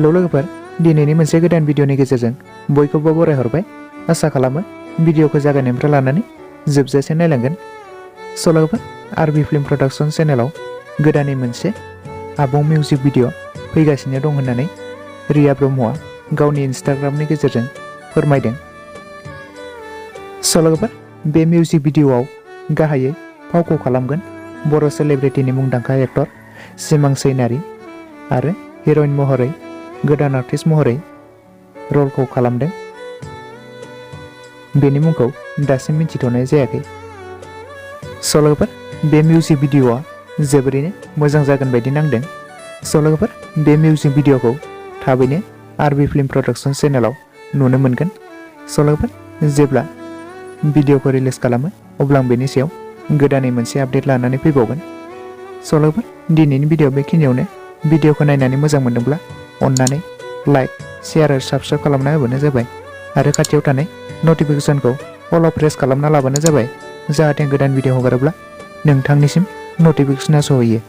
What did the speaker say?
Hello लोगोफोर, दिनैनि मोनसे गोदान भिडिअनि गेजेरजों बयखौबो बरायहरबाय। आसा खालामो भिडिअखौ जागायनायनिफ्राय लानानै जोबजासिम नायलांगोन। स' लोगोफोर, आरबि फिल्म प्रडाक्शन चेनेलाव गोदानै मोनसे आबुं मिउजिक भिडिअ फैगासिनो दं होननानै रिया ब्रह्मआ गावनि इन्स्टाग्रामनि गेजेरजों फोरमायदों। स' लोगोफोर, बे मिउजिक भिडिअआव गाहायै फावखौ खालामगोन बर' सेलिब्रिटिनि मुंदांखा एक्टर सिमां सैनारि आरो हिर'इन महरै गोदान आर्टिस्ट महरै रलखौ खालामदों। बेनि मुंखौ दासिम मिथिथ'नाय जायाखै। स' लोगोफोर, बे मिउजिक भिडिअआ जोबोरैनो मोजां जागोन बायदि नांदों। स' लोगोफोर, बे मिउजिक भिडिअखौ थाबैनो आरबि फिल्म प्रडाक्शन चेनेलाव नुनो मोनगोन। स' लोगोफोर, जेब्ला भिडिअखौ रिलिज खालामो अब्ला आं बेनि सायाव गोदानै मोनसे आपडेट लानानै फैबावगोन। स' लोगोफोर, दिनैनि भिडिअ बेखिनियावनो। भिडिअखौ नायनानै मोजां मोनदोंब्ला अन्नानै लाइक, शेयार आरो साबस्क्राइब खालामना होबानो जाबाय आरो खाथियाव थानाय नटिफिकेसनखौ अल प्रेस खालामना लाबानो जाबाय, जाहाथे गोदान भिडिअ हगारोब्ला नोंथांनिसिम नटिफिकेसना सहैयो।